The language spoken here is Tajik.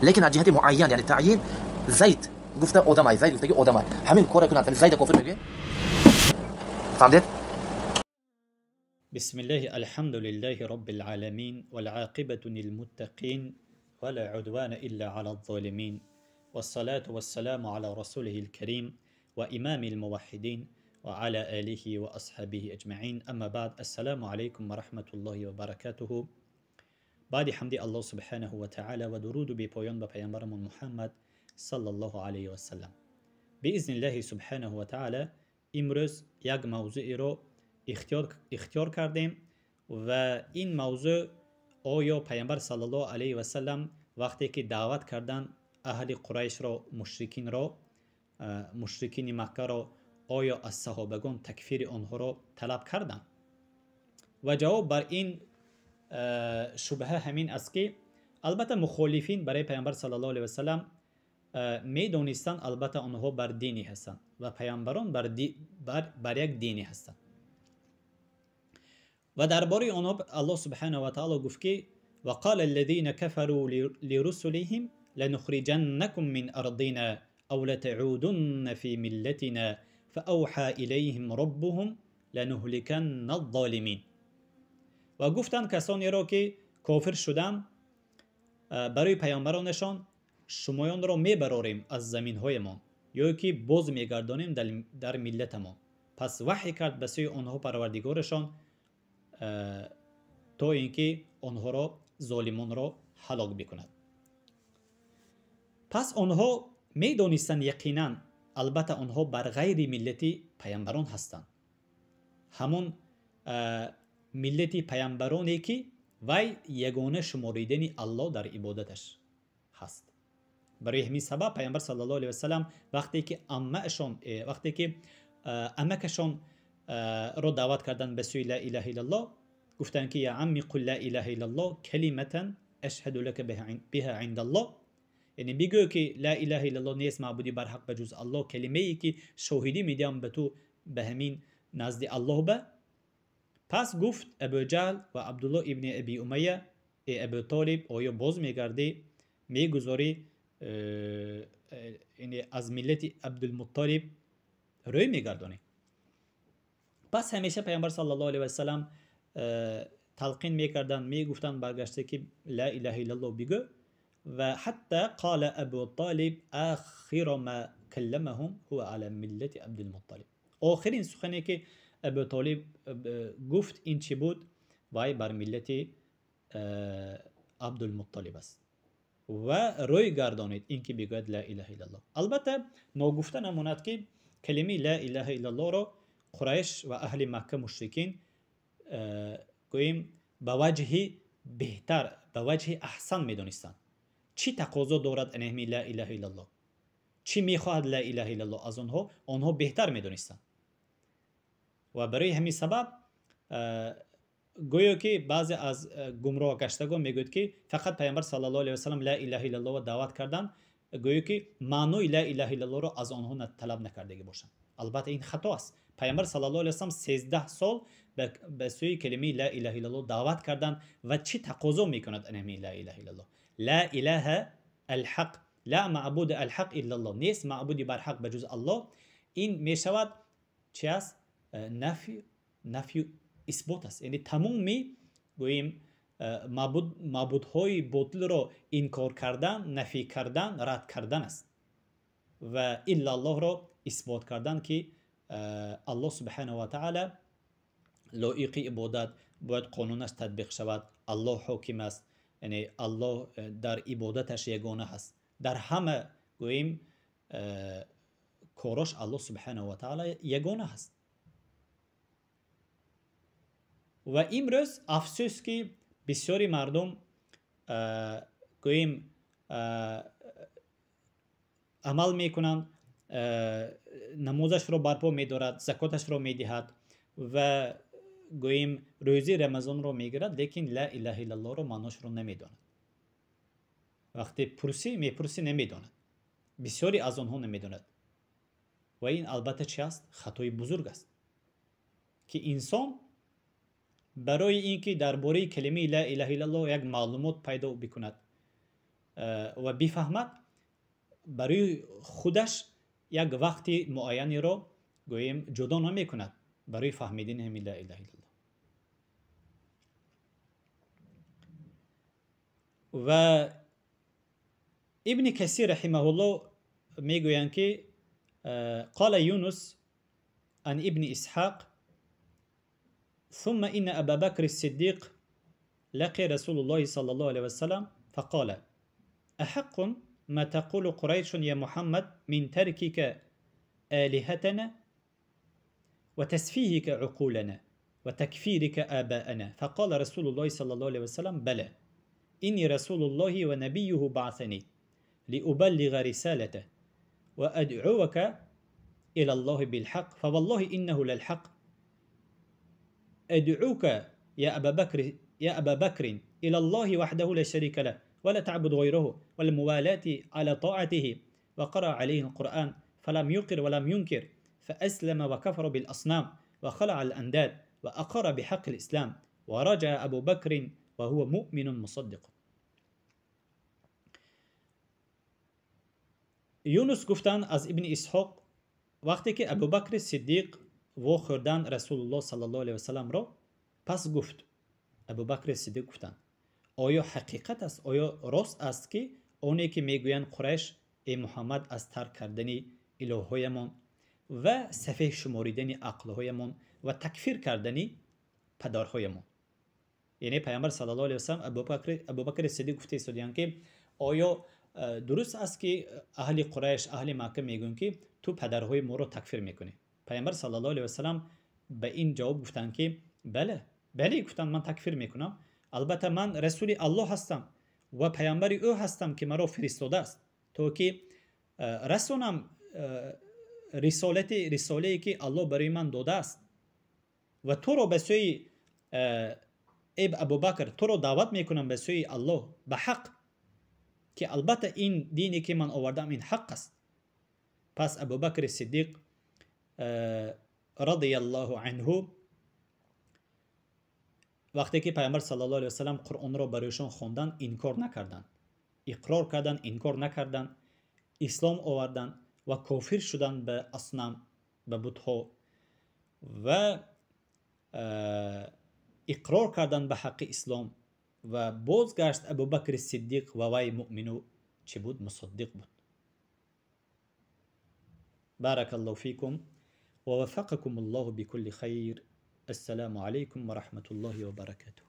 Лекин аз ҷиҳати муайян, яъне таъйин, Зайд гуфта одамай, Зайд гуфтаги одамай. Ҳамин кора кунад, ҳамин Зайда кофир мегӯед? Фаҳмидед? بسم الله الحمد لله رب العالمين والعاقبة للمتقين ولا عدوان إلا على الظالمين والصلاة والسلام على رسوله الكريم وإمام الموحدين وعلى آله وأصحابه أجمعين أما بعد السلام عليكم ورحمة الله وبركاته. بعد حمد الله سبحانه وتعالى ودرود بپایان به پیامبرمون محمد صلى الله عليه وسلم. بإذن الله سبحانه وتعالى امروز یک موضوع رو اختیار کردیم و این موضوع آیا پیامبر صلی الله علیه و سلم وقتی که دعوت کردن اهل قریش را، مشرکین را، مشرکین مکه را، آیا از صحابگان تکفیر آنها را طلب کردند؟ و جواب بر این شبهه همین است که البته مخالفین برای پیامبر صلی الله علیه و سلم میدانستند البته آنها بر دینی هستند و پیامبران بر یک دینی هستند. و درباره آنها الله سبحانه و تعالی گفت که وقال الذين كفروا لرسلهم لنخرجنكم من أرضنا أو لتعودن في ملتنا فأوحى إليهم ربهم لنهلكن الظالمين. و گفتند کسانی را که کافر شدند برای پیامبرانشان شمایان را میبراریم از زمینهایمان یا که باز میگردانیم در ملتمان. پس وحی کرد به سوی آنها پروردگارشان تا اینکه آنها را، ظالمان را هلاک بکند. پس آنها میدانستند یقینا البته آنها بر غیر ملت پیامبران هستند، همون ملت پیامبرانی که وی یگانه شماریدن الله در عبادتش هست. برای همین سبب پیامبر صلی الله علیه و سلم وقتی که عمه‌شان، وقتی که عمکشان را دعوت کردن به سوی لا اله الا الله، گفتند که یا عمی قل لا اله الا الله کلمة اشهد لك بها عند الله، یعنی بگو که لا اله الا الله نیست معبودی بر حق بجز الله، کلمه ای که شاهدی میدم به تو به همین نزد الله به. پس گفت ابو جهل و عبدالله ابن ابی امیه ای ابو طالب آیا باز میگردی میگذاری یعنی از ملت عبدالمطلب روی میگردانی؟ پس همیشه پیامبر صلی الله علیه و سلم تلقین میکردن، میگفتن برگشته که لا اله الا الله بگو. و حتی قال ابو طالب آخر ما کلمهم هو على ملت عبدالمطلب. آخرین سخنی که ابو طالب گفت این چی بود؟ وای بر ملت عبدالمطلب است و روی گردانید این که بگوید لا اله الا الله. البته ناگفته نماند که کلمه لا اله الا الله را قریش و اهل مکه مشرکین گوییم به وجه بهتر، به وجه احسن میدانستند. چی تقاضا دارد انهمی لا اله الا الله؟ چی میخواهد لا اله الا الله از آنها؟ آنها بهتر میدانستند. و برای همین سبب گویا که بعضی از گمراه گشتگان میگوید که فقط پیامبر صلی الله علیه و سلم لا اله الا الله را دعوت کردن، گویا که معنای لا اله الا الله را از آنها طلب نکردگی باشند. البته این خطا است. پیامبر صلی الله علیه و سلم 13 سال به سوی کلمه لا اله الا الله دعوت کردند و چی تقاضا میکند انهمی لا اله الا الله؟ لا اله الحق، لا معبود الحق الا الله، نیست معبودی بر حق بجز الله. این میشود چی است؟ نفی اثبات است. یعنی تمامی گوییم معبودهای باطل را انکار کردن، نفی کردن، رد کردن است و الا الله را اثبات کردن که الله سبحانه و تعالی لایق عبادت، باید قانونش تطبیق شود، الله حاکم است، یعنی الله در عبادتش یگانه هست، در همه گوییم کاراش الله سبحانه و تعالی یگانه هست. و امروز افسوس که بسیاری مردم گوییم عمل میکنند، نمازش را برپا میدارد، زکاتش را میدهد و گوییم روزی رمضان را میگیرد، لیکن لا اله الا الله را معناش را نمیداند. وقتی پرسی میپرسی نمیداند، بسیاری از آنها نمیداند. و این البته چی است؟ خطای بزرگ است که انسان برای اینکه درباره کلمه لا اله الا الله یک معلومات پیدا بکند، ва бифаҳмад, барои худаш як вақти муайянеро гӯем ҷудо намекунад барои фаҳмидани ҳамин ла илаҳа иллаллоҳ. Ва Ибни Касир раҳимаҳуллоҳ мегӯянд ки قال يونس عن ابن إسحاق ثم إن أبا بكر الصديق لقي رسول الله صلى الله عليه وسلم فقال أحق ما تقول قريش يا محمد من تركك آلهتنا وتسفيهك عقولنا وتكفيرك آباءنا؟ فقال رسول الله صلى الله عليه وسلم بلى إني رسول الله ونبيه بعثني لأبلغ رسالته وأدعوك إلى الله بالحق، فوالله إنه للحق، أدعوك يا أبا بكر إلى الله وحده لا شريك له ولا تعبد غيره والموالاة على طاعته. وقرأ عليه القرآن فلم يقر ولم ينكر، فأسلم وكفر بالأصنام وخلع الأنداد وأقر بحق الإسلام، ورجع أبو بكر وهو مؤمن مصدق. Юнус гуфтанд аз Ибни Исҳоқ, вақте ки Абубакри Сиддиқ вохӯрдан Расулуллоҳ саллаллоҳу алайҳи васалламро, пас гуфт, Абубакри Сиддиқ гуфтанд, оё ҳақиқат аст, оё рост аст ки оне ки мегӯянд Қурайш, эй Муҳаммад, аз тарк кардани илоҳҳоямон ва сафеҳ шуморидани ақлҳоямон ва такфир кардани падарҳоямон? Яъне Пайғамбар саллаллоҳу алайҳи васаллам Абубакри Сиддиқ гуфта истодиянд ки оё дуруст аст ки аҳли Қурайш, аҳли Макка мегӯянд ки ту падарҳои моро такфир мекунӣ? Пайғамбар саллаллоҳу алайҳи васаллам ба ин ҷавоб гуфтанд ки бале, бале, гуфтанд, ман такфир мекунам, албатта ман расули Аллоҳ ҳастам ва пайғамбари ӯ ҳастам ки маро фиристодааст то ки расонам рисолае ки Аллоҳ барои ман додааст ва туро ба сӯи эй Абубакр, туро даъват мекунам ба сӯи Аллоҳ ба ҳақ, ки албатта ин дине ки ман овардам ин ҳақ аст. Пас Абубакри Сиддиқ радияллоҳу анҳу вақте ки Пайғамбар саллаллоҳу алайҳи васаллам Қуръонро барояшон хонданд, инкор накарданд, иқрор карданд, инкор накарданд, ислом оварданд ва кофир шуданд ба аснам, ба бутҳо ва иқрор карданд ба ҳаққи ислом ва бозгашт Абубакри Сиддиқ ва вай муъмину чӣ буд? Мусаддиқ буд. Баракаллоҳу фикум ва ваффақакум Аллоҳу бикулли хайр. Ассалому алайкум ва раҳматуллоҳи ва баракатуҳ.